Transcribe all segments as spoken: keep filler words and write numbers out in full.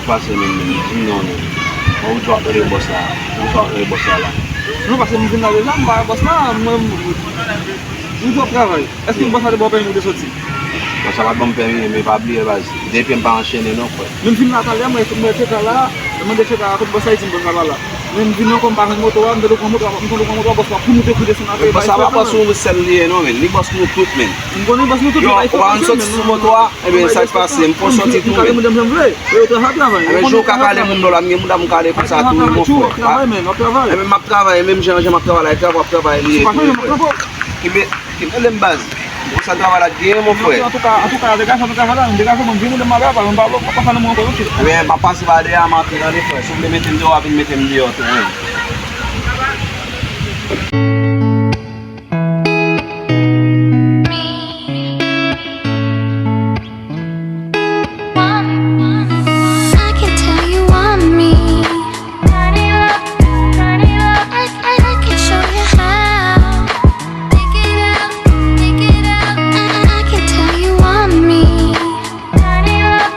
Pase menm, menm, di non, non. Bon, ou t ap rele bòs la. Ou t ap rele bòs la la. Non, paske m vin la deja, m pa wè bòs la, mwen, m, m di w ap travay. Èske bòs la te ba w pèmi pou w te soti? Bòs la pa t ban m pèmi, men pa bliye baz. Depi m pa anchene non, frè. Men m vin la talè, mwen, mwen Tcheka la, mwen mande Tcheka kote bòs la, li di m bòs la pa la. Men m vin ankò, m pa jwenn moto a, m te dwe pran moto a, m te dwe pran moto a, bòs la pou nou te kou desann atè. Bòs la pa bòs nou sèl li ye non, men. Li bòs nou tout, men. M konnen bòs nou tout, yo, men pa ou pa sòti sou moto a, ebyen, sa k pase? M fon sòti tou, men. Yo travay, travay. Ebyen, jou w ka kale moun dò la, m gen moun dam m kale konsa tou, wi, mon frè. Ebyen, m ap travay, menm jan, jan m ap travay la, e travay w ap travay li ye tou, wi, frè. Kenbe, kenbe, kenbe m baz. Konsa travay la t genyen, mon frè. Antouka, antouka, degaje m travay la, degaje m, vin m pa pale, m pa pale ankò, oke. Ebyen, m ap pase pa dèyè a, m antre tande, frè. Si w vle mete m deyò, w a vin mete m deyò tou, wi. I can tell you want me. Turn it up, turn it up. I, I, I can show you how. Take it out, take it out. I, I, I can tell you want me. Turn it up,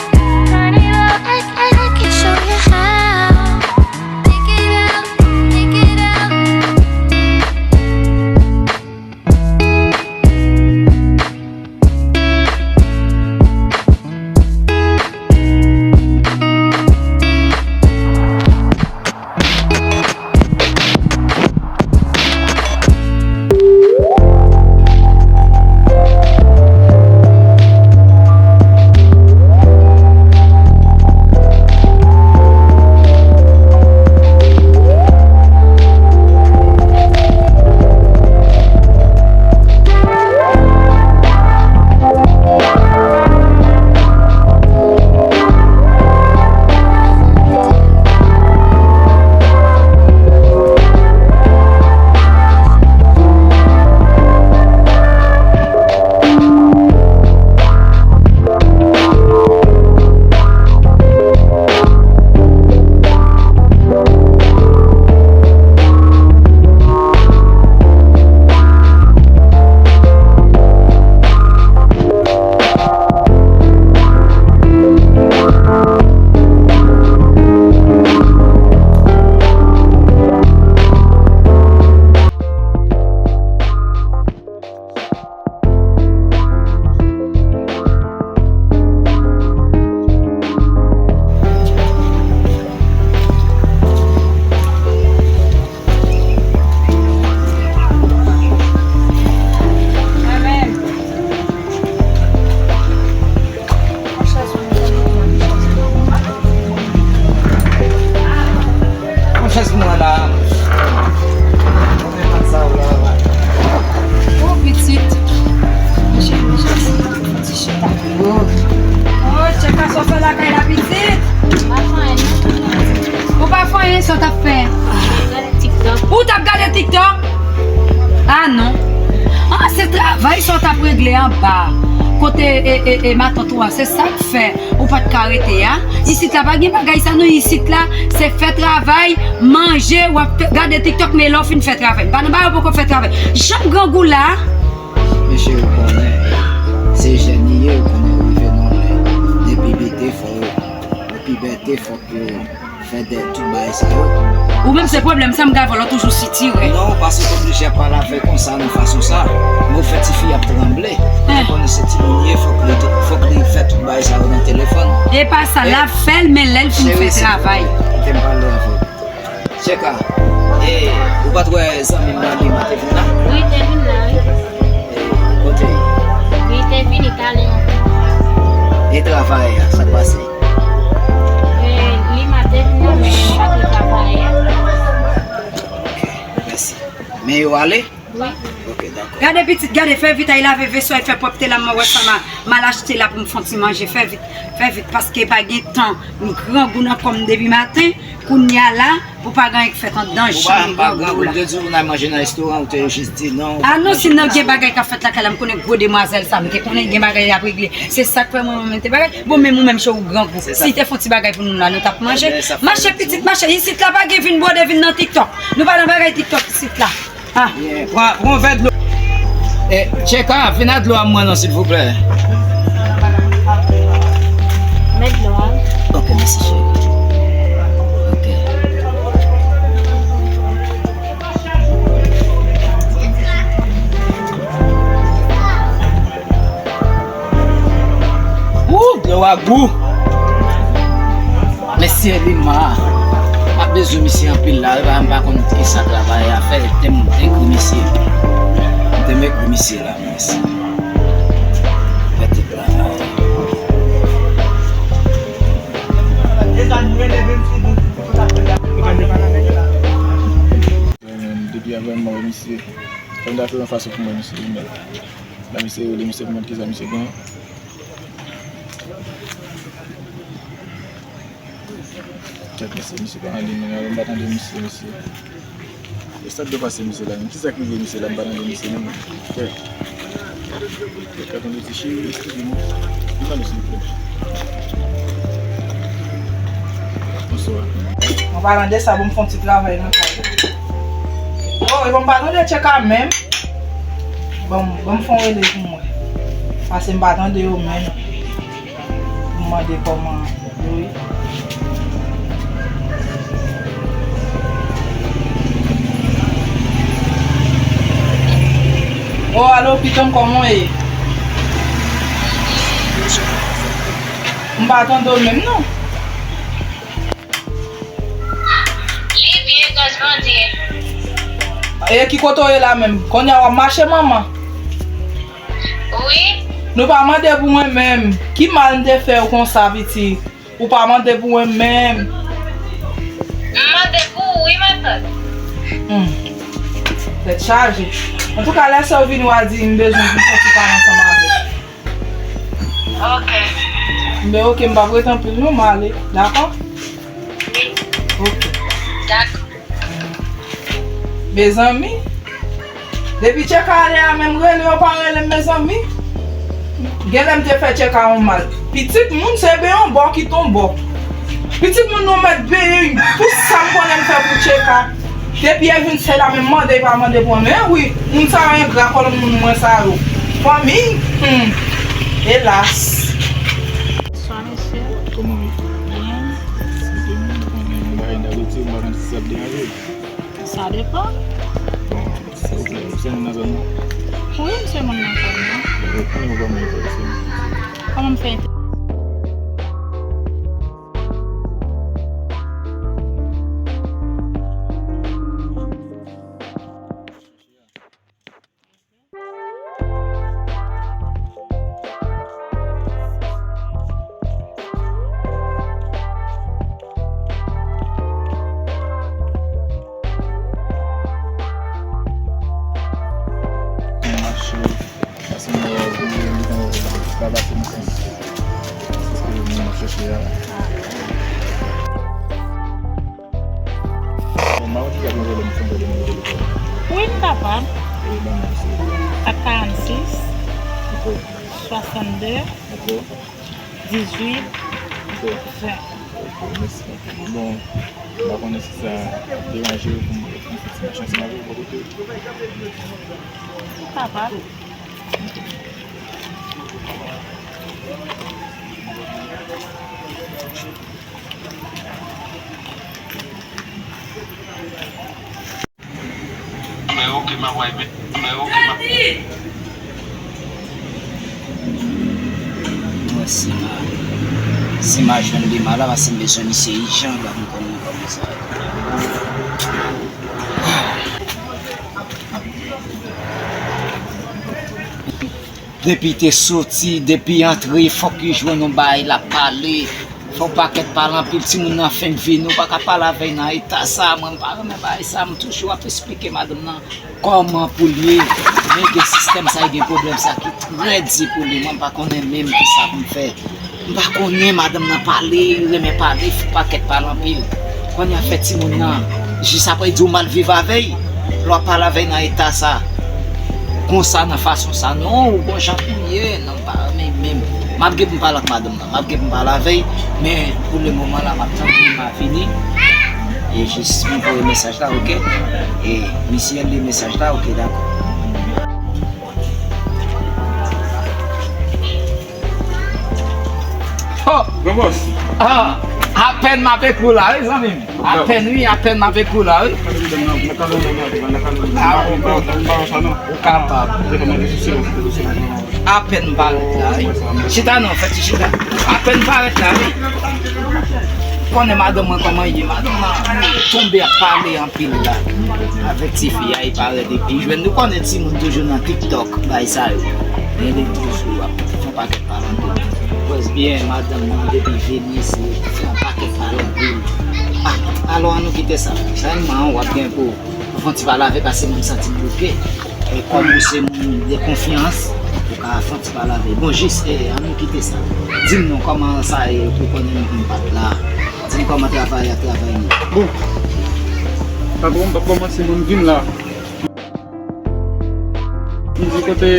turn it up. I, I, I can show you how. Take it out, take it out. Pran chèz pou mwen la. Mwen pa sa w la. Oh, pitit. Monchè, monchè, ti chita. Oh, Tcheka, sa w fè lakay la, pitit? Ou pa fè anyen, sa w t ap fè? Gade TikTok. Ou t ap gade TikTok? Ah, non. Ah, se travay sa w t ap regle anba. Kote, e, e, e, matant ou a, se sa k fè. Ou pa t ka rete a? Isit la pa gen bagay sa non, isit la se fè travay, manje, w ap fè, gade TikTok, men lè w fin fè travay. M pa nan bagay ou poko fè travay. Jan m grangou la. Mesye, ou konnen, se jèn li ye, ou konnen rive nan lè. Depi bete fò yo, depi bete fòk yo fè de tout bagay sa yo. Ou menm se pwoblèm sa m gavò, lò toujou sitirè. Non, paske w oblije ap pale avè l konsa nan fason sa. Men w fè tifi ap tranble. Ou konnen se timoun li ye, fòk li, fòk li fè tout bagay sa yo nan telefòn. E pa sa, l ap fè l, men lè l fin fè travay. Cheri, kite m pale avè w. Tcheka, e, ou pa t wè zanmi m nan Lima te vin la? Wi, te vin la, wi. E, kote l ye? Wi, te vini talè. E travay a, sa k pase? E, Lima te vin nan, men li pa t travay. Ok, mèsi. Men yo ale? Wi. Ok, dakò. Gade pitit, gade, fè vit, al lave veso, al fè pwòpte la, m wè sa m a, m al achte la pou m fè yon ti manje. Fè vit, fè vit, paske pa gen tan. M grangou nan kò m depi maten, kounye a la, pou pa gen anyen k fèt anndan janm grangou la. Ou pa grangou, m te di w pou n al manje nan restoran, ou te jis di non. Ah non, si nan gen bagay k ap fèt lakay la, m konnen gwo demwazèl sa, m te konnen gen bagay y ap regle. Se sa k fè mwen, mwen mete bagay. Bon, menm ou menm, cheri, ou grangou. Si te fè yon ti bagay pou nou la, nou t ap manje. Mache, pitit, mache. Isit la pa gen vin bwode, vin nan TikTok. Nou pa nan bagay TikTok isit la. Ah. Byen, pran, pran yon vè dlo. E, Tcheka, vin ak dlo a mwen non, silvouplè. Mèt dlo a. Ok, mèsi, cheri. Ou! Mesye Lima, m ap bezwen misye anpil la, wi, m pa konn kisa travay a fè, te m ekri misye. M te m ekri misye la, mesye. Fè ti travay. Depi avè m wè misye, fò m ta fè yon fason pou mwen misye, men la misye rele misye pou mwen kisa misye gen. Kèt mesye, misye pa nan liy menm, m pa tande misye, mesye. E sa k dwe pase misye la menm? Kisa k rive misye la, m pa tande misye menm? Kèt. Kèt, tande ti cheri, eskize mwen. Vin ba nou silvouplè. Bonswa. An palan de sa, bon, m fè yon ti travay nan kay. Oh, e bon, m pa tande tcheka menm. Bon, bon, m fè yon rele pou mwen. Paske m pa tande yo menm. M mande kòman yo ye. Oh, alo, pitanm, kòman w ye? M pa tande w menm, non. Li byen, gras Bondye. E ki kote w ye la menm? Kounye a w ap mache, manman? Wi. Nou pa mande pou mwen menm. Ki mal m te fè w konsa, pitit? Ou pa mande pou mwen menm. M mande pou ou, wi, matant. Hmm. Tèt chaje. Antouka, lè sa w vini, w a di m bezwen vin fè ti pale ansanm avè w. Ok. Ben, ok, m p ap rete anpil, non, m ale. Dakò? Wi. Ok. Dakò. Mezanmi, depi tcheka ale a menm rele yo pa rele m, mezanmi. Genlè m te fè tcheka yon mal. Pitit moun se ben yon bò kite yon bò. Pitit moun nou mèt benyen pou sa m konnen m fè pou tcheka. Depi e vin se la menm mande, pa mande pou mwen. Men wi, moun sa yo engra, kòlòm moun mwen sa yo. Fanmi, hmm, elas. Bonswa, mesye. Kòman w ye? Byen. Mesye, mwen konnen yon bagay n ta rete, m pa konn si sa ap deranje w. Sa depann. Bon, silvouplè, ou se moun nan zòn nan? Wi, m se moun nan zòn nan. Ou konnen ou pa moun nan zòn nan. Kòman m fè ent- Wi, m kapab. Kat karannsis, swasannde, dizuit, ven. Bon, m pa konnen si sa ap deranje w pou m fè ti mache ansanm avè w bò kote w. M kapab. Mwen si ma, si ma jwenn Lima la, paske m bezwen misye ijan, la m konnen kòman sa ye. Depi te soti, depi antre, fòk li jwenn yon bagay l ap pale. Fè yon pakèt pale anpil, timoun nan fenk vini, ou pa ka pale avè l nan eta sa. Mwen, m pa renmen bagay sa, m toujou ap esplike madanm nan kòman pou l ye. Men gen sistèm sa, gen pwoblèm sa ki trè di pou li. Mwen, m pa konnen menm kisa pou m fè. M pa konnen, madanm nan pale, li renmen pale, fè pakèt pale anpil. Kounye a fè timoun nan, jis apre di w mal viv avè l, lè w ap pale avè l nan eta sa. Konsa, nan fason sa, non, ou gon jan pou l ye, non, m pa renmen menm. M ap gen pou m pale ak madanm nan, m ap gen pou m pale avè l, men pou le moman la, m ap tann pou m a vini. E jis m voye mesaj la, oke? E misye li mesaj la, oke, dakò. Oh! Gran bòs. Ah, ah, Apèn m avèk ou la, wi, zanmi m. Apèn, wi, apèn m avèk ou la, wi. Ah, ou kapab. Apèn m parèt la, wi. Chita non, fè ti chita. Apèn m parèt la, wi. Konnen madanm mwen kòman l ye, madanm mwen tonbe ap pale anpil la. Avèk tifi a, li parèt epi jwenn. Nou konnen timoun toujou nan TikTok, bay sa yo. Men li toujou ap fè yon pakèt pale anpil. Prèske byen, madanm mwen depi vini, se fè yon pakèt pale anpil. Ah, alò, ann nou kite sa. Sèlman, w ap gen pou, pou fè yon ti pale avè l, paske mwen m santi m bloke. E kòm ou se moun de konfyans, ou ka fè yon ti pale avè l. Bon, jis, e, ann nou kite sa. Di m non, kòman sa ye, ou konnen m vin pa t la. Di m kòman travay ap travay non. Bon. Patwon, m p ap kòmanse, mwen m vin la. M di kote,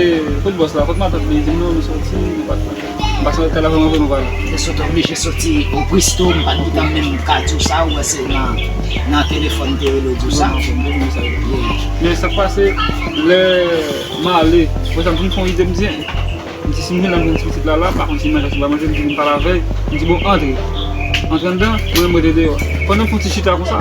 kote bòs la, kote matant li, di m non, nou soti, nou pa t la. M pase nan lòpital la, vre, mwen vre nou pa la. Te sot oblije soti o presto, m pa t gentan menm ka di w sa, ou wè se nan, nan telefòn m te rele w di w sa. Yeah. Men sa k pase, lè m ale, pa egzanp, m fè yon ide, m di, m di, si m vin la, m jwenn ti pitit la la, m pa konn si m manje, si m pa manje, m di, m pale avè l, m di, bon, antre. Antre anndan, mwen menm m rete deyò. Pandan m fè yon ti chita konsa,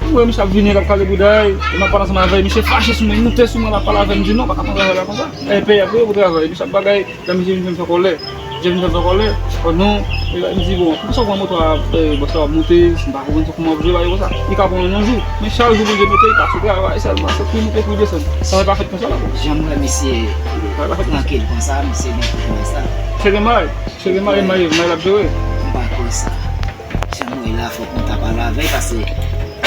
m wè misye ap vini, l ap kale bouda l, m ap pale ansanm avè l, misye fache sou mwen, li moute sou mwen, l ap pale avè m, m di, non, pa ka pran travay la konsa. E peye ap peye pou travay, misye ap bagay. Lè misye vin fè m fè kòlè, misye vin fè m fè kòlè. Oh non, e, m di, bon, poukisa w pran moto a, e, bòs la w ap moute, m pa konprann sa kòman w ap jwe bagay konsa. Li ka pran yon jou, men chak jou Bondye mete, li ka sou travay sèlman, se kou moute kou desann. Sa pa fèt konsa la, bon. Jan m wè misye trankil konsa, misye gen pwoblèm sa. Se gen may, se gen may, may, may l ap jere. M pa kwè sa. Jan m wè la, fòk nou ta pale avè l, paske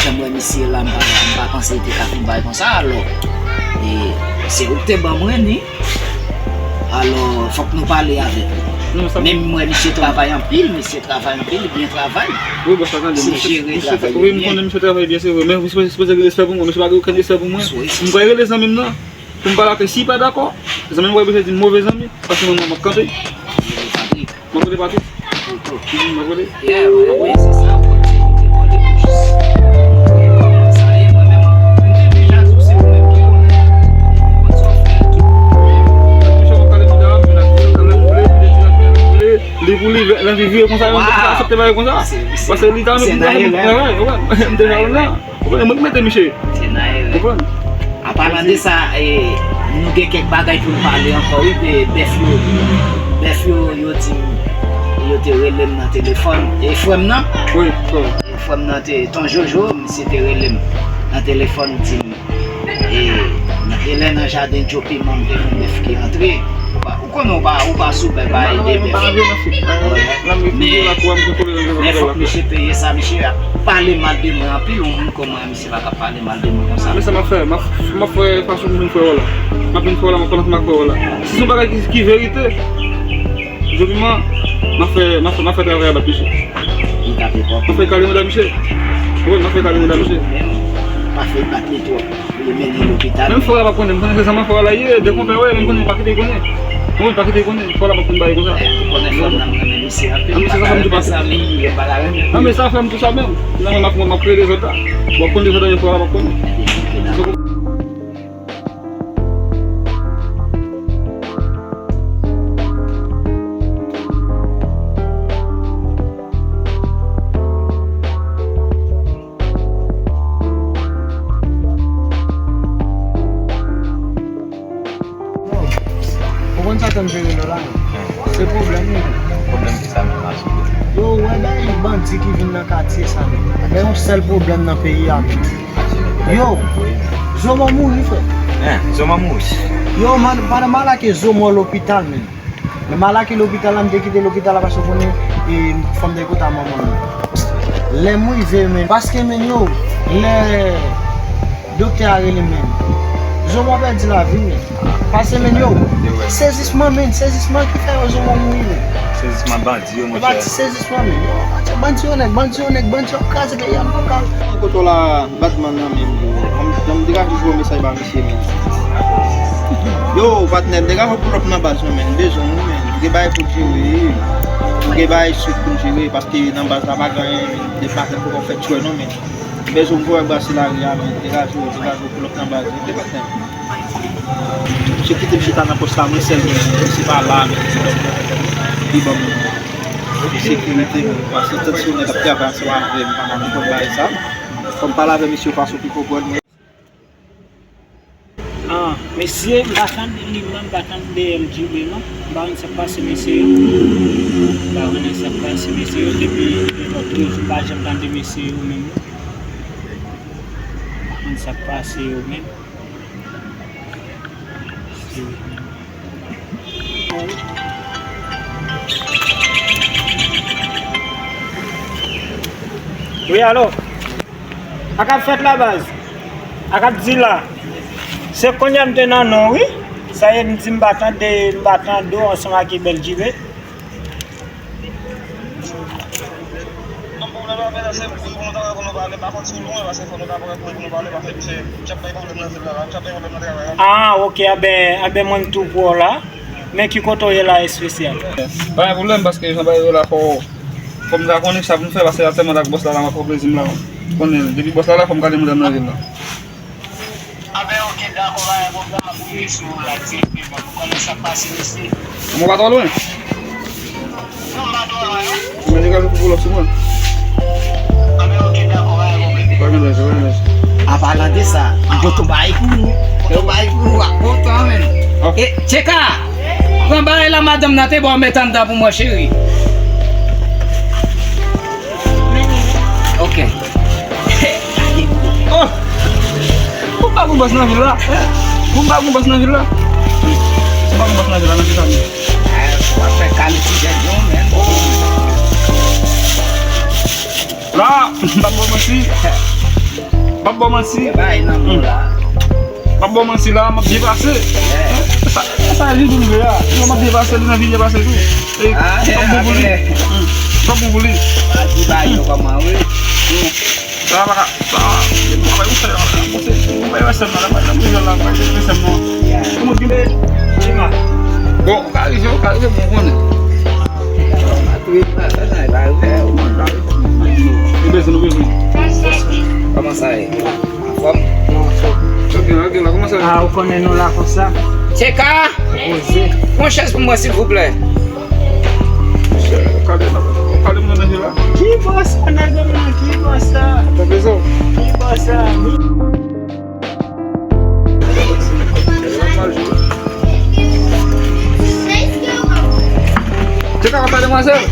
jan m wè misye la, m pa, m pa panse li te ka fè yon bagay konsa, alò, e, se ou ki te ban mwen li, alò, fòk nou pale avè l. Non, sa... Men m wè misye travay anpil, misye travay anpil, li byen travay. Wi, bòs la, tande, misye jere travay li byen. Wi, m konnen misye travay byen, se vre, men misye sipoze gen respè pou mwen, misye pa gen okenn respè pou mwen. M pral rele zanmi m nan, pou m pale ak li, si li pa dakò, zanmi m pral oblije di m move zanmi, paske mwen, mwen, m ap kanpe. Mwen rele Patrick. M ap rele Patrick. Wi, mwen rele. Yeah, mwen, wi, se sa, mwen, se li te vòlè pou jis montre kòman sa ye, mwen menm, m te deja di w se ou menm ki konnen. Mwen sa w fè tou. Misye ap kale bouda, men l ap vle, l ap vle, li pou li, l anvi vire konsa, l ap aksepte bagay konsa. Paske li ta renmen pou travay, ou konprann? M deja la. Ou konprann? Mwen ki mete misye. Ou konprann? An palan de sa, e, nou gen kèk bagay pou n pale ankò, wi, de bèf yo. Bèf yo, yo di m, yo te rele m nan telefòn. E frè m nan? Wi, frè. E frè m nan te, Ton Jojo, misye te rele m nan telefòn, di m, e, e lè nan jaden Djo Piman, m te gen bèf ki antre. Ou konnen w pa, ou pa sou bèf, pa ede bèf. Men, men fòk misye peye sa, misye ap pale mal de mwen anpil, yon moun kòman misye pa ka pale mal de mwen konsa. Men sa m ap fè, m ap, m ap fè fason pou m vin fè w la. M ap vin fè w la, m ap pale ansanm ak frè w la. Si se yon bagay ki, ki verite, Djo Piman, m ap fè, m ap fè, m ap fè travay a bat misye. M ap fè kale manda misye. Wi, m ap fè kale manda misye. Pa fè bat li twòp. Li mennen lopital. Menm frè a p ap konnen, m konnen se zanmi frè a l ye, de konpè, wi, men m konnen pa kite l konnen. Mwen pa kite l konnen, frè a p ap konn bagay konsa. Ou konnen frè m nan, mwen renmen misye anpil. An, men se sa m di, pa sa, men m pa ta renmen. An, men sa frè m tou sa menm. Nan, men m ap, m ap kreye dezòd la. W ap konn dezòd la, men frè a p ap konnen. Ou konn sa tann jere nou la? Se pwoblèm wi. Pwoblèm ki sa menm la, souple? Yo, ou wè bay bandi ki vin nan katye sa menm. Gen yon sèl pwoblèm nan peyi a menm. Yo, Zomo mouri, frè. Hein, Zomo mouri? Yo, man, pandan m al ak Zomo lopital menm. Men m al ak li lopital la, m te kite lopital la paske w konnen, e, fò m te kote a manman m. Lè m rive, men, paske, men, yo, lè doktè a rele m, men, Zomo pèdi lavi, men. Paske, men, yo, sezisman, men, sezisman ki fè yo Zomo mouri, men. Sezisman bandi yo, monchè. E pa ti sezisman, men, yo, bandi yo nèg, bandi yo nèg, bandi yo ap kraze peyi a, m pa ka. Kote w la, Batman nan menm, yo. An, an, m te ka jis voye mesaj ba misye, men. Yo, patnè, m te ka fè pull up nan baz, non, men. M bezwen w, men. M gen bagay pou jere. M gen bagay swit pou m jere, paske nan baz la pa gen anyen, men. De maten poko fè tchwè, non, men. M bezwen w voye brase lari a, men. M te ka jwe, m te ka jwe pull up nan baz, men. De maten. Misye kite m chita nan pòs la, mwen sèl, men. Misye pa la, men. Li ban m. Sekirite, paske tank se yon nèg ap travay ansanm avè m, m pa konn bagay sa. Fò m pale avè mesye fason pou konprann mwen. Ah, mesye, m pa tande li, non, m pa tande M J B, non. M pa konn sa k pase mesye yo. M pa konnen sa k pase mesye yo depi lòt jou, m pa janm tande mesye yo menm, non. M pa konn sa k pase yo menm. Wi, alo? Sa k ap fèt la, baz? Sa k ap di la? Se kounye a m te nan non, wi. Sa ye, m di m pa tande, m pa tande w ansanm ak Bèl Jibe. Ah, ok, anben, anben mwen m tou pran w la. Men ki kote w ye la espesyal? Pa gen pwoblèm, paske jan bagay yo la fò, fò m ta konnen sa pou m fè, paske aktyèlman ak bòs la la, m ap pran plezi m la. Konnen, depi bòs la la, fò m gade moun nan vil la. Anben, ok, dakò, pa gen pwoblèm, m ap rive sou ou la dirèkteman pou konnen sa k pase, mesye. Mwen pa twò lwen? Non, m pa twò lwen, non. Mwen degaje pou pullover sou mwen. Anben, ok, dakò, pa gen pwoblèm. Pa gen danger, pa gen danger. An palan de sa, m pote yon bagay pou nou. Yon bagay pou nou, w ap kontan, menn. E, Tcheka! Pran bagay la, madanm nan te ba w, met anndan pou mwen, cheri. Ok. Oh! Ou pa gon bòs nan vil la? Ou pa gon bòs nan vil la? Ou pa gon bòs nan vil la, nan ki sa nou? Ou ap fè kalite dèdye w menm. La, m p ap ba w manti. M p ap ba w manti. Bay nan mou la. M ap ba w manti la, m ap byen pase. Sa, sa li vin vre a. M ap byen pase, li nan vin byen pase tou. E, m ap bon pou li. M ap bon pou li. Pa di bay yo kòman, wi. Sa pa ka, sa, m ap bay ou fè, ou fè, ou fè wè sèm nan, la, pa janm rive la, pa janm rive sèm nan. Kòman ki de, Tima? Bon, ou ka rive, ou ka rive, bon, konnen. Ou bezwen, nou bezwen. Kòman sa ye? Anfòm? Anfòm. Tranquille, tranquille, kòman sa ye? Ah, ou konnen nou la konsa. Tcheka! Poze. Pran chèz pou mwen, silvouplè. Kale, kale moun nan la. Ki bò sa, nèg nan, ki bò sa? Ki bò sa? Tcheka, w ap pale, madmwazèl?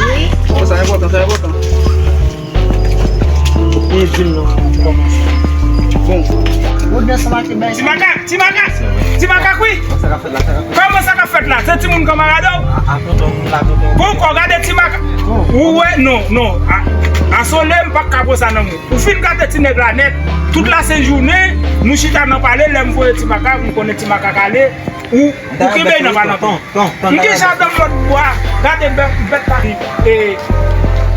Wi. Oh, sa enpòtan, sa enpòtan. Li di m non, kòman sa? Bon. Ou dwe sa make bay. Ti makak, ti makak, ti makak, wi. Kòman sa k ap fèt la? Se timoun kanmarad ou? Bon, kò gade ti makak. Ou wè, non, non. A, asole, m pa ka pran sa nan men w. Ou fin gate ti nèg la nèt. Tout la se jounen, nou chita nan pale, lè m voye ti makak, m konnen ti makak ale. Ou, ou kenbe nan pa nan pye. M gen jaden m lòt bò a, gade bèt, bèt la, e,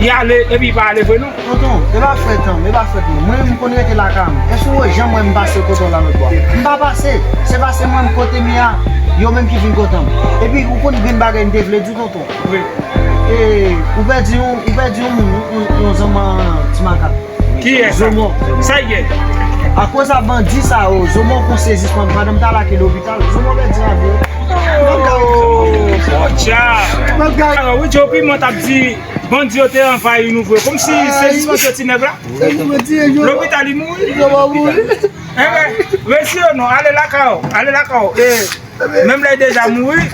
y ale, epi y pa ale vre non. Tonton, e pa frèt an, e pa frèt non. Mwen menm m konn rete lakay m. Èske ou janm wè m pase kote w la lòt bò a? M pa pase. Se pase mwen m kote m ye a, yo menm ki vin kote m. Epi ou konn grenn bagay m te vle di w, tonton. Wi. E, ou pèdi yon, ou pèdi yon moun, yon, yon, yon zanmi ti makak. Kiyès sa? Zomo. Sa y ye? Akoz a bandi sa yo, Zomo kon sezisman, madanm ta lage lopital, Zomo pèdi lavi. Oh, pocha. Wi, Joe Piment t ap di bandi yo te anvayi nou vre. Kòmsi sezisman se ti nèg la. Lopital li mouri. Enben, mesye yo non, ale lakay w, ale lakay w. E, menm lè l deja mouri,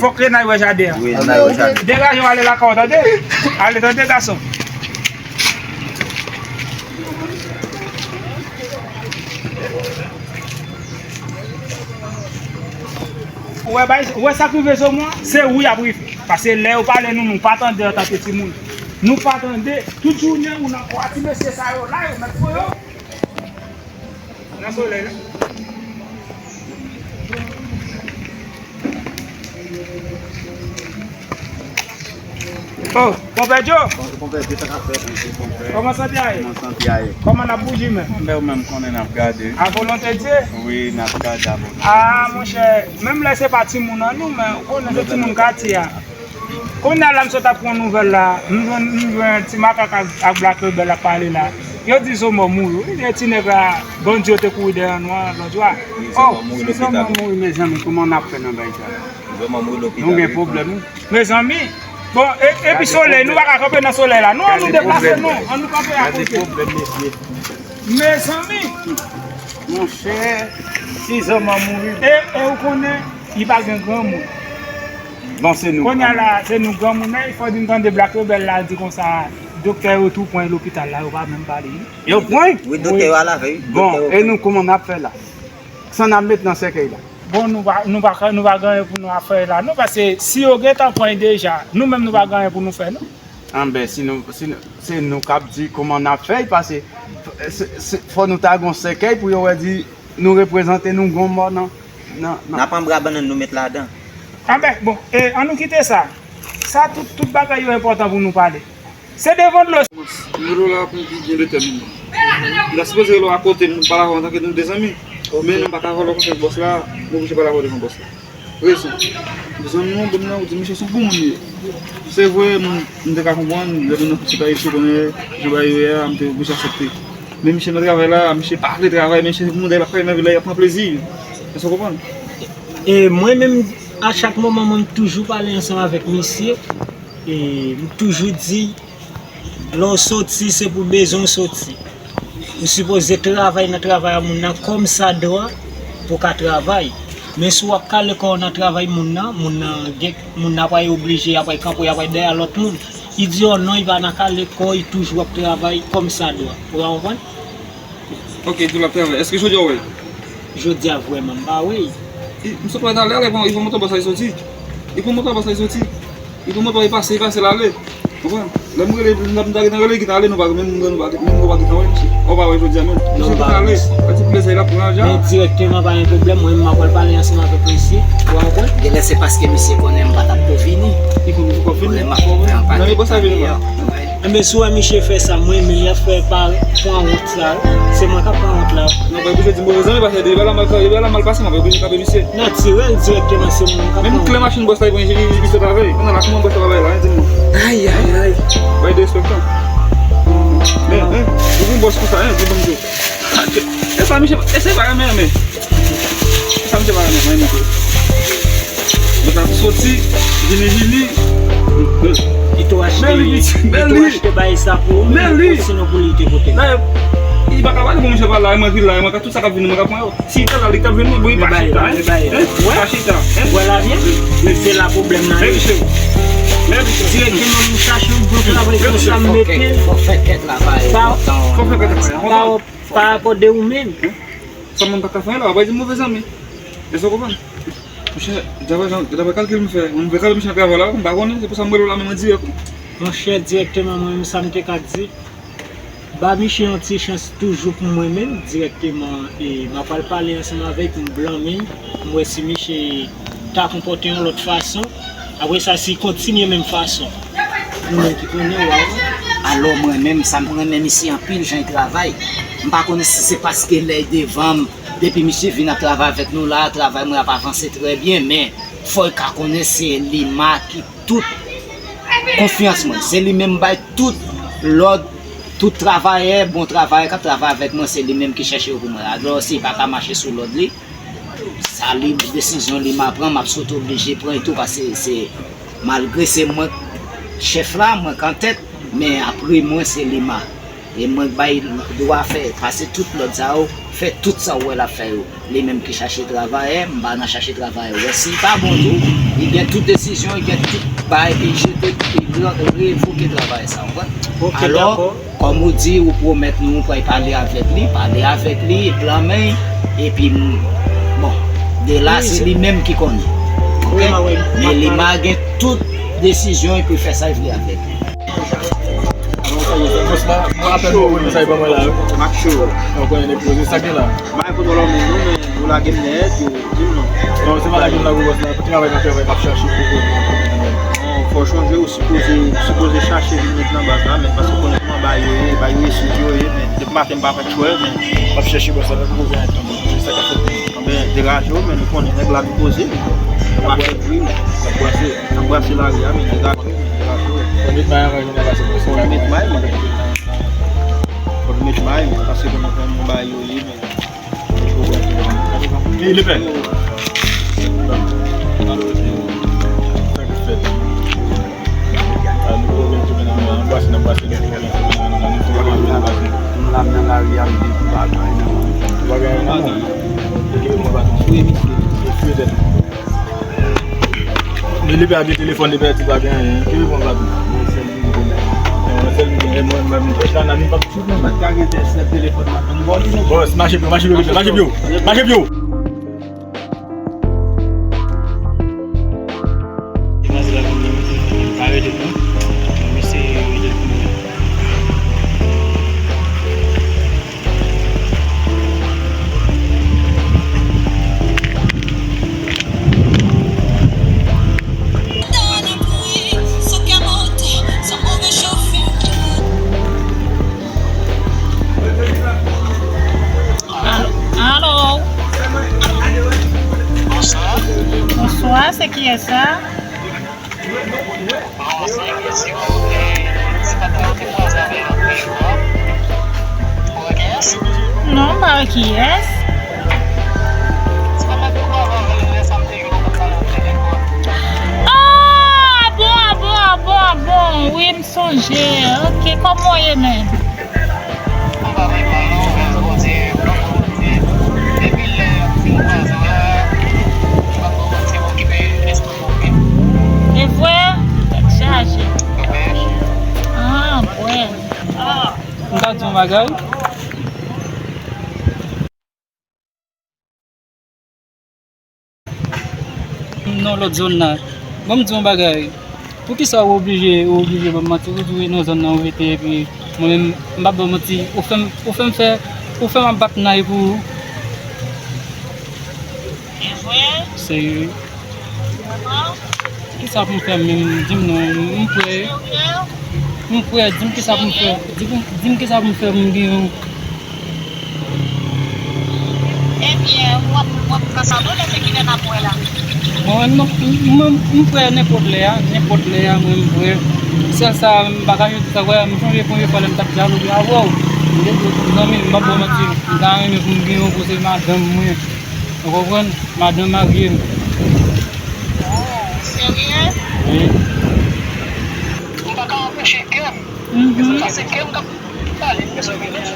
fòk Renay wè jaden an. Wi, Renay wè jaden. Degaje w ale lakay w, tande? Ale, tande, gason. Ou wè bay, ou wè sa k rive Zomo a? Se ou y ap rive. Paske lè yo pale nou, nou pa tande antanke timoun. Nou pa tande. Tout jounen ou nan kò a ti mesye sa yo la, yo mèt fò yo. Nan solèy la. Oh, konpè Djo. Konpè Djo, sa k ap fèt, mesye, konpè? Kòman sante a ye? Kòman sante a ye? Kòman n ap bouji menm? Anben, ou menm konnen n ap gade. A volonte Dye? Wi, n ap gade a volonte Dye. Ah, monchè, menm lè se pa timoun an nou, men ou konnen se timoun katye a. Kounye a la, m sot ap pran nouvèl la, m jwenn, m jwenn Ti Makak ak, ak Black Rebel ap pale la. Yo di Zomo mouri wi, e ti nèg la, bandi yo te kouri dèyè nou an lòt jou a. Oh, si Zomo mouri, mezanmi, kòman n ap fè nan bagay sa? Zomo mouri lopital. Nou gen pwoblèm wi. Mezanmi, Bon, e- epi solèy, nou pa ka kanpe nan solèy la. Non, ann nou deplase, non. Ann nou kanpe akote. Mezanmi, monchè, si zanman mouri. E, e ou konnen, li pa gen granmoun. Bon, se nou. Kounye a la, se nou granmoun, men fò di m tande Black Rebel la di konsa, doktè yo tou pran lopital la, yo pa menm pale. Yo pran? Wi, doktè yo al avè, wi. Bon, e nou, kòman n ap fè la? Sa n ap met nan sèkèy la? Bon, nou pa, nou pa, nou pa gen anyen pou nou ap fè la, non, paske si yo gentan pran deja, nou menm nou pa gen anyen pou nou fè, non. Anben, si nou, si nou, se nou k ap di kòman n ap fè, paske se- se- fò nou ta gen yon sèkèy pou yo wè di nou reprezante nou gon mò nan, nan, nan. N ap pran bra bannann nou met ladan. Anben, bon, e, ann nou kite sa. Sa, tout, tout bagay yo enpòtan pou nou pale. Se devan dlo. Nimewo la pou gen detèminan. Li ta sipoze rele w akote m, nou pale avè w antanke nou de zanmi. Men nou pa ka vòlò konfyans bòs la, nou oblije pale avè w devan bòs la. Rezon. Zanmi w, bon nan, ou di misye se yon bon moun li ye. Se vre, m, m te ka konprann, lè nou nan konsitarye, misye konnen jan bagay yo ye a, m te oblije aksepte. Men misye nan travay la, misye pa vle travay, men misye se pou moun dèyè l ap travay nan vil la, y ap pran plezi. Èske w konprann? E mwen menm, a chak moman, mwen, m toujou pale ansanm avèk misye. E m toujou di, lè w soti, se pou bezwen w soti. Ou sipoze travay nan travay a moun nan kòm sa dwa pou w ka travay. Men si w ap kale kò w nan travay moun nan, moun nan gen, moun nan ap oblije, ap kanpe, ap dèyè lòt moun. Li di w non, li pa nan kale kò, li toujou ap travay kòm sa dwa. Ou ka konprann? Ok, di l ap travay. Èske jodi a w wè l? Jodi a vrèman, m pa wè l. Li, m sot wè talè a, li pran, li pran moto bòs la, li soti. Li pran moto bòs la, li soti. Li pran moto, li pase, li pase, l ale. Konprann? Lè m rele, lè m ta gentan rele, li gentan ale, nou pa, menm nou pa, menm nou pa gentan wè misye. Ou pa wè jodi a menm. Misye gentan ale. Yon ti plezi l ap pran la deja. Men dirèkteman, pa gen pwoblèm, mwen menm m ap pral pale ansanm avèk misye. Ou konprann? Genlè se paske misye konnen m pa t ap ko vini. Li konnen ou poko vini. Konnen m ap fè yon pakèt bagay. Nan, li pa sa vini la. Enben, si w wè misye fè sa, mwen menm, y ap fè pa pran wont sa, se mwen k ap pran wont la. Non, pa oblije di move zanmi, paske depi la mal, depi la mal pase, m ap oblije kanpe misye. Natirèl, dirèkteman, se mwen k ap pran wont. Menm klè machin bòs la, li pran, li, li, li sot avè l. Kounye a la, kòman bòs la va bay la, hein, di m non. Ay, ay, ay. Bay derespektan. Men, hein, ou gen bòs konsa, hein, di m bon Dye. E sa, misye, e se pa renmen, men. E sa, misye pa renmen, mwen, men. Mwen t ap soti, vini, vini. Li tou achte, li tou achte bay sa pou ou, sinon pou li te pote. Dayè, li pa ka pale pou misye pale la, mwen ki la, mwen ka tout sa k ap vini, mwen ka pran yo. Si li te la, li t ap jwenn mwen, bon, li pa chita, hein? Hein? Li pa chita, hein? Wè la byen? Men se la pwoblèm nan ye. Men misye. Men misye. Dirèkteman, nou chache yon bon travay konsa, m mete l. Fò fè kèk la, pa. Fò fè kèk la. Pa rapò de ou menm. Sa mwen pa ka fè la, w ap di move zanmi. Èske w konprann? Monchè, daprè jan, daprè kalkil m fè, mwen vle kanpe misye nan travay la, m pa konnen, se pou sa m rele w la menm an dirèk wi. Monchè, dirèkteman mwen menm sa m te ka di, ba misye yon ti chans toujou pou mwen menm, dirèkteman, e m ap pral pale ansanm avè l pou m blanmen l, pou m wè si misye ta konpòte yon lòt fason. Apre sa, si l kontinye menm fason, nou menm ki konnen, w a wè. Alò, mwen menm, sa m renmen misye anpil, jan l travay. M pa konnen si se paske lè l devan m, depi misye vin ap travay avèk nou la, travay mwen ap avanse trè byen, men fò l ka konnen se Lima ki tout konfyans mwen. Se li menm m bay tout lòd, tout travayè, bon travayè k ap travay avèk mwen, se li menm ki chèche yo pou mwen. Alò, si l pa ka mache sou lòd li, sa li, desizyon Lima pran, m ap sot oblije pran li tou, paske se, malgre se mwen k chèf la, mwen k antèt, men apre mwen se Lima. E mwen k bay dwa fè, pase tout lòd sa yo, fè tout sa w wè l ap fè yo. Li menm ki chache travayè, m pa nan chache travayè. Wè, si l pa bon tou, li gen tout desizyon, li gen tout bagay, li jete, li revoke travayè sa, w konprann? Alò, kòm ou di, ou pwomèt nou, ou pral pale avèk li, pale avèk li, blanmen l, epi, m, bon, de la, se li menm ki konnen. Oke? Men Lima gen tout desizyon, epi fè sa l vle avèk li. Bòs la, mwen apèn mwen wè mesaj ban mwen la, wi. Max Show. Ou konnen nèg poze sa gen la. M pa gen kontwòl moun non, men yo lage m nèt, yo di m non. Non, se pa lage m la pou bòs la, pou travay nan travay m ap chache pou konnen. Non, fò w chonje, ou sipoze, ou sipoze chache vin met nan baz la, men paske w konnen kòman bagay yo ye, bagay yo ye, sou yo ye, men depi maten m pa fè chwè, men m ap chache bòs la, pou konnen antann, se sa k ap fèt. Anben, degaje w, men nou konnen nèg la vin poze, li. N ap brase, wi. N ap brase, n ap brase lari a, men degaje w, men degaje w. Fò n met may anvan jounen pase, fò n met may, men. Fò n met may, men, pase konnen kòman bagay yo ye, men. Ey, lepè. Sa k fèt? Anbrase, anbrase. M la nan lari a, m te pou bagay nan. Bagay nan. Wi, misye. Misye. Men li pa gen telefòn, li pèdi, pa gen anyen. Ki reponn pa tou? Mwen sèl li gen. Mwen sèl li gen. Mwen menm, mwen pa t ka gen sèl telefòn nan. Bòs, mache pye w, mache pye w, mache pye w. Mache pye w. Demanzè la vin nan telefòn nan, pa rete non. Misye rete pou mwen. Alo? Alo? Bonswa. Bonswa, se kiyès sa? Non, m pa wè kiyès. Ah, bon, ah, bon, ah, bon, ah, bon. Wi, m sonje. Ok, kòman w ye menm? E vre? Tèt chaje. Ah, bwè. M ka di yon bagay? Nan lòt zòn nan. Ban m di yon bagay. Poukisa ou oblije, ou oblije ban m manti? Ou di wi nan zòn nan ou rete, epi mwen menm, m p ap ba w manti. Ou fè m, ou fè m fè, ou fè m ap bat nan e pou ou. Serye? Kisa pou m fè menm? Di m non, m prè. M prè, di m kisa pou m fè. Di m, di m kisa pou m fè pou m gen yon. Ebyen, w ap, w ap pran sa non, lè se kilè n ap wè la? Mwen, mwen, mwen, m prè nenpòt lè a, nenpòt lè a, mwen, m prè. Sèl sa, m pa ka jodi sa, wè, m sonje premye fwa lè m t ap djaloze avè w. M te di w, zanmi, m p ap ba w manti, m ta renmen pou m gen yon pou se madanm mwen. Ou konprann? Madanm marye m. Oh, serye? Wi. M pa ka anpeche kè m. Mhm. Sa se kè m k ap pale. Lè m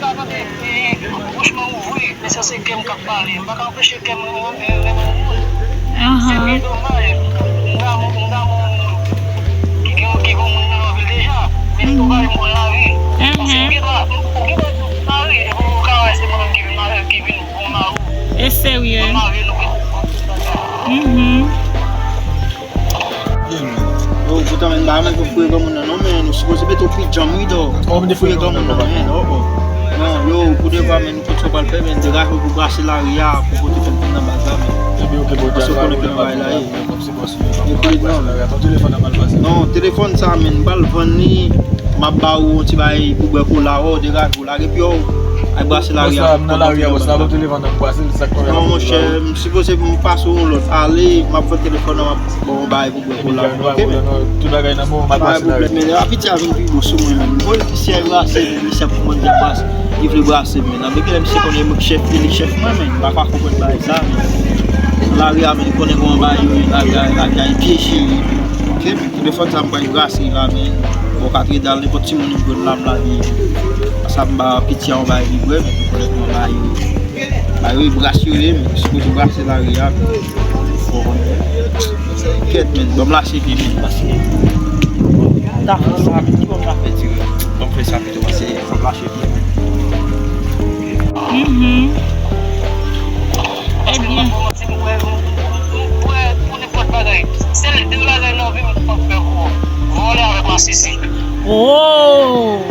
ta tande, e, bouch mwen ouvri, men sa se kè m k ap pale. M pa ka anpeche kè m renmen, renmen yon moun. Aha. Se byen domaj. M damou, m damou yon moun ki gen, ki gen yon moun nan anvi l deja. Men li tou pa yon bon lavi. Paske ou gen dwa, ou gen dwa di w mari, epi ou ka wè se mwen menm ki vin mari, ki vin bon mari. E serye. Mwen marye nou. Mhm. Yo, poutan men ba mwen pou fouye granmoun nan non, men nou sipoze mete w pi djanm wi, dò. Fouye granmoun nan, men, oh, oh. Non, yo, pou de vwa, men, nou tout sa pral fè, men, degaje w pou brase lari a, pou pote fè n vin nan baz la, men. Ebyen, ok, bon, paske w konnen ki nan bagay la ye. Epi, non. Non, telefòn sa, men, m pral vann li, m ap ba ou yon ti bagay pou bwè kola, oh, degaje w. Lage pye w, al brase lari a. Bòs la, m nan lari a, bòs la, ban m telefòn nan, m brase l, sa k konnen. Non, monchè, m sipoze pou m pase yon lòt. Ale, m ap fè telefòn nan, m ap ba w yon bagay pou bwè kola. Ok, men. Tout bagay nan men w, m al brase lari. Pa gen pwoblèm, men, a piti a vin pi bon sou mwen, men. Mwen, misye al brase, men, misye ap konprann ki ap brase. Li vle brase, men. Nan men, lè misye konnen mwen ki chèf li, li chèf mwen, men. M pa ka konprann bagay sa, men. Nan lari a, men, li konnen kòman bagay yo ye, lari a, lari a, pyeje. Ok, men. Telefòn sa m pral brase la, men. Bon, ka trede al nenpòt timoun m jwenn la, m lage. Sa m ba piti a yon bagay li bwè, men, pou lè kòman bagay yo. Bagay yo brase yo ye, men, sipoze brase lari a, men. Kèt, men, ban m lase pye, men, paske. Ta fè sa, men, ki ban m la fè dire. Ban m fè sa pito, paske ban m lase pye, men. Mhm. Ebyen. Nenpòt bagay. Sèl de bagay nan vi m m p ap fè pou ou. Vòlè avèk masisi. Oh!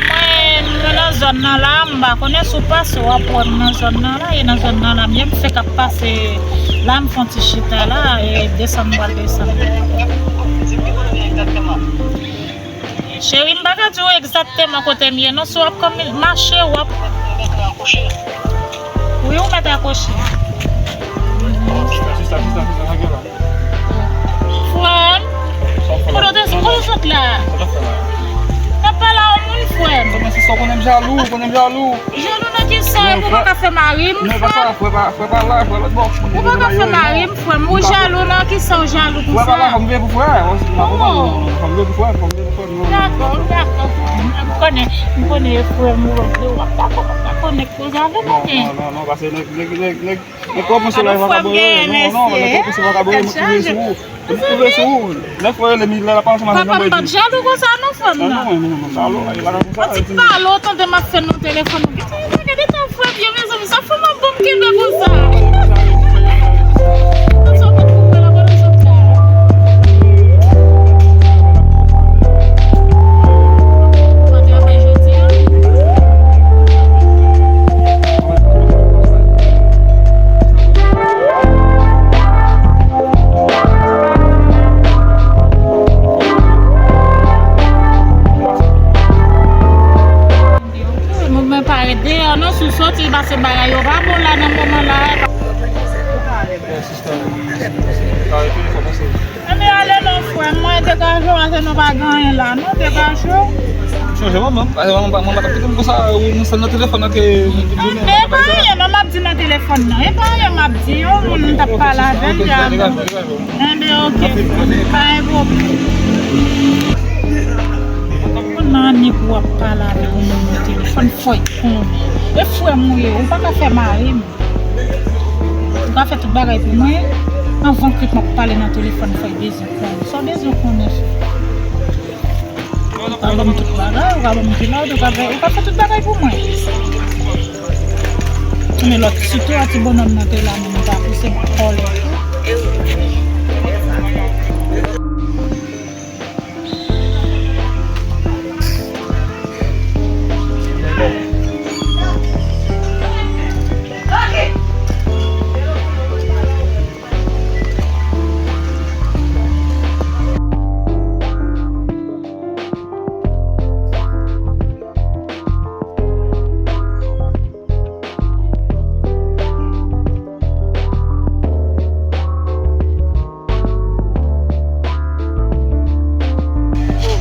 Mwen, mwen nan zòn nan la, m pa konnen si w pase, w ap wè m nan zòn nan la, e nan zòn nan la, m ye m fèk ap pase la, m fè yon ti chita la, e desann, m pral desann. Cheri, m pa ka di w egzakteman kote m ye, non, si w ap kòm mache, w ap. Wi, ou mèt akouche. Frè m, kote w te, kote w sot la? N ap pale a yon moun, frè m. Ou konnen m jalou, ou konnen m jalou. Jalou nan ki sa? Epi ou pa ka fè mari m, frè? Non, pa sa, frè pa, frè pa la, frè lòt bò. Ou pa ka fè mari m, frè m. Ou jalou nan ki sa ou jalou konsa? Frè pa la, fò m veye pou frè. Fò m veye pou frè, fò m veye pou frè. Dakò, dakò. M konnen, m konnen e frè m ou ap di, w ap dakò, w ap dakò nèg koze avè m, non, men. Non, non, non, paske nèg, nèg, nèg, nèg, nèg twò pran solèy vakabon yo. Non, non, nèg twò pran solèy vakabon yo, mwen twouve sou ou. Mwen twouve sou ou. Lè frè rele m, lè l ap pale ansanm avè m, mwen di. Papa m pa t jalou konsa, non, frè m nan. Non, non, non, non, non, jalou, e pa konsa, e ti pale, ou tande m ap fè nan telefòn. Gade tan frè m yo, mezanmi, sa fè m ap bon m kenbe konsa. Sa w konn pou mwen la, mwen sot la. Sa te apre jodi a. Mwen pa ret deyò non, si w soti pase bagay yo pa bon la nan moman la. Enben ale non frè m, mwen degaje w, ase nou pa gen anyen la non, degaje w. Chanje mwen menm, pase mwen pa, mwen pa t ap kite m konsa, ou nan sèl nan telefòn nan ke. E pa anyen non, m ap di nan telefòn nan, e pa anyen m ap di, yon moun m t ap pale avè l, degaje w. Enben oke, pa gen pwoblèm. Konn nan ane pou w ap pale avèk yon moun nan telefòn, fò y konnen. E frè m ou ye, ou pa ka fè mari m. Ou ka fè tout bagay pou mwen, anvan ke m ap pale nan telefòn, fò y bezwen konnen. Sa w bezwen konnen, frè? Ou ka ban m tout bagay, ou ka ban m kilòt, ou ka fè, ou ka fè tout bagay pou mwen. Men lòt, sitou a ti bonòm nan te la, men m ta pouse m kòlè.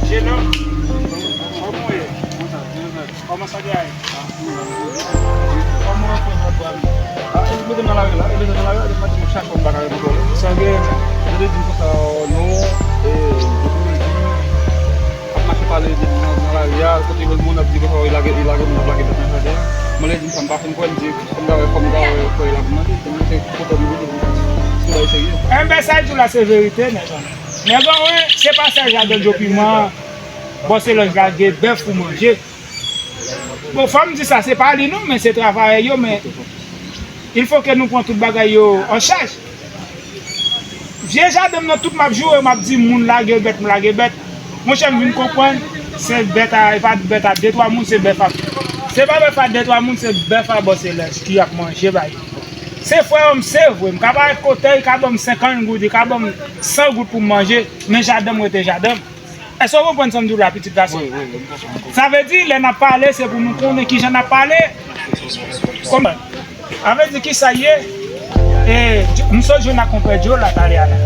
Jenan, kòman w ye? Kòman sa te ale? Kòman w fè jòdwa? A, e mete m nan lari la, e mete m nan lari la, depi maten m ap chache w, m pa ka reponn w. Sa gen, yo te di m konsa, non, e, yo te di, ap mache pale de nan, nan lari a, kote yon moun ap di konsa, li lage, li lage moun ap lage bèt nan jaden an. Mwen lè di m sa, m pa fin kwè, m di, fò m ta wè, fò m ta wè, fò l ap mande, se mwen se kontan m vini, sou bagay serye. Enben, sa l di w la, se verite, nèg an. Nèg an, wi, se pa sèl jaden Djo Piman, Bòse Lanj lage bèf pou manje. Bon, fò m di sa, se pa li non, men se travayè yo, men il faut que nou pran tout bagay yo an chaj. Vye jaden m nan tout m ap joure, m ap di moun lage bèt, m lage bèt. Monchè, m vin konprann, se bèt a, e pa bèt a de twa moun, se bèf a. Se pa bèf a de twa moun, se bèf a Bòse Lanj ki ap manje bay. Se frè m, se vre, m ka parèt kote, li ka ban m senkant goud, li ka ban m san goud pou m manje, men jaden m rete jaden m. Èske w konprann sa m di w la, pitit gason? Wi, wi, wi, m konprann, m konprann. Sa vle di, lè n ap pale, se pou nou konnen kijan n ap pale. Konprann? Sa vle di kisa l ye? E, m sot jwenn ak konpè Djo la talè a la.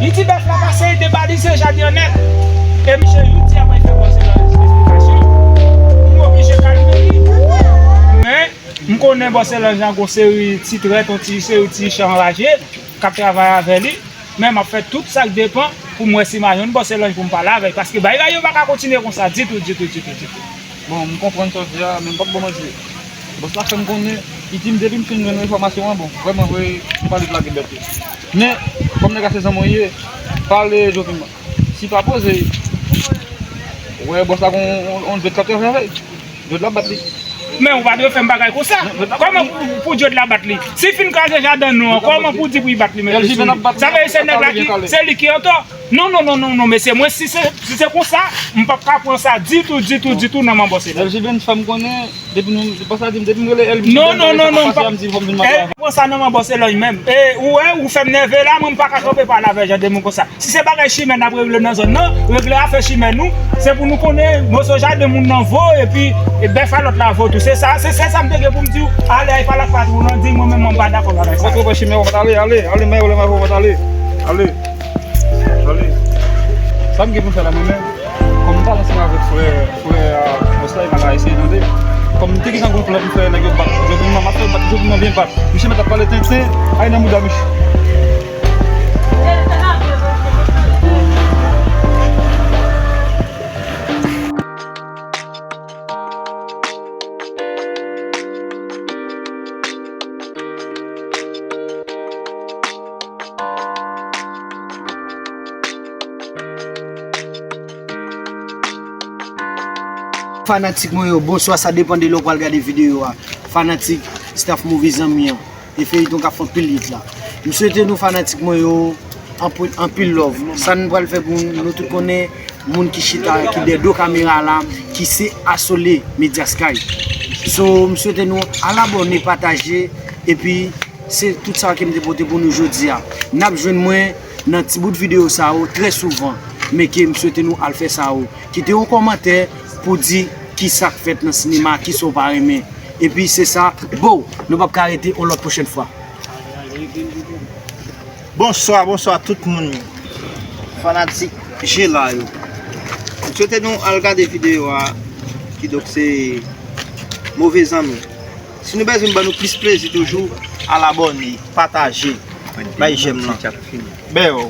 Li di bèf la pase, li debalize jaden an nèt. E misye jodi a pral fè Bòse Lanj esplikasyon. M oblije kalme li. Men, m konnen Bòse Lanj nan gon seri ti trèt, yon ti seri ti chan anraje k ap travay avè li. Men m ap fè tout sa k depann pou m wè si m a jwenn Bòse Lanj pou m pale avè l, paske bagay yo pa ka kontinye konsa ditou, ditou, ditou, ditou. Bon, m konprann sa w di a, men m p ap ba w manti. Bòs la fè m konnen, li di m depi m fin jwenn enfòmasyon an, bon, vrèman vre, m pale pou lage bèt yo. Men, kòm nèg la se zanmi w ye, pale Djo Piman. Si pa poze, ou wè bòs la gon on, on dwèt k ap travay avè l. Djòd la bat li. Men ou pa dwe fè m bagay konsa. Kòman pou, pou Djòd la bat li? Si fin kraze jaden nou an, kòman pou di pou li bat li, mesye? Sa vle di se nèg la ki, se li ki antò? Non, non, non, non, non, mesye, mwen, si se, si se konsa, m p ap ka pran sa ditou, ditou, ditou nan men Bòse Lanj. L J B fè m konnen, depi nou, se pa sa di m, depi m rele L B, non, non, non, non, m p ap pran sa nan men Bòse Lanj menm. E, ou wè, ou fè m nève la, mwen m pa ka kanpe pale avè jan de moun konsa. Si se bagay chimè n ap regle nan zòn nan, regle afè chimè nou. Se pou nou konnen moso jaden moun nan vo, epi, e, bèf a lòt la vo tou. Se sa, se sèl sa m te gen pou m di w. Ale, al pale ak patwon an, di mwen menm mwen pa dakò bagay sa. Ou pa t wè chimè, ou pa t ale, ale, ale, mè, ou lè mè, ou pa t ale. Ale. Ale. Sa m gen pou m fè la, mwen menm, kòm m pale ansanm avèk frè, frè a, Sa e bagay, se tande. Kòm m te gentan gon plan pou fè nèg yo bat, jodi m ap fè bat, jodi m byen bat. Misye mèt ap pale tenten, ay nan mouda misye. Fanatik mwen yo, bonswa, sa depann de lè w pral gade videyo a. Fanatik, staff Move Zanmi an, e feyton k ap fè anpil hit la. M swete nou fanatik mwen yo, anpil, anpil love. Sa n pral fè pou nou, nou tout konnen moun ki chita, ki dèyè do kamera la, ki se Asole Media Sky. So, m swete nou al abòne, pataje, epi se tout sa ke m te pote pou nou jodi a. N ap jwenn mwen nan ti bout videyo sa yo trè souvan, men ke m swete nou al fè sa yo. Kite yon kòmantè pou di ki sa k fèt nan sinema, ki sa w pa renmen. Epi se sa, bo, nou p ap ka rete, on lòt pwochèn fwa. Bonswa, bonswa tout moun. Fanatik Jela yo. M swete nou al gade videyo a, kidonk se Move Zanmi. Si nou bezwen ban nou plis plezi toujou, al abòne, pataje, bay jèm lan. Bèw.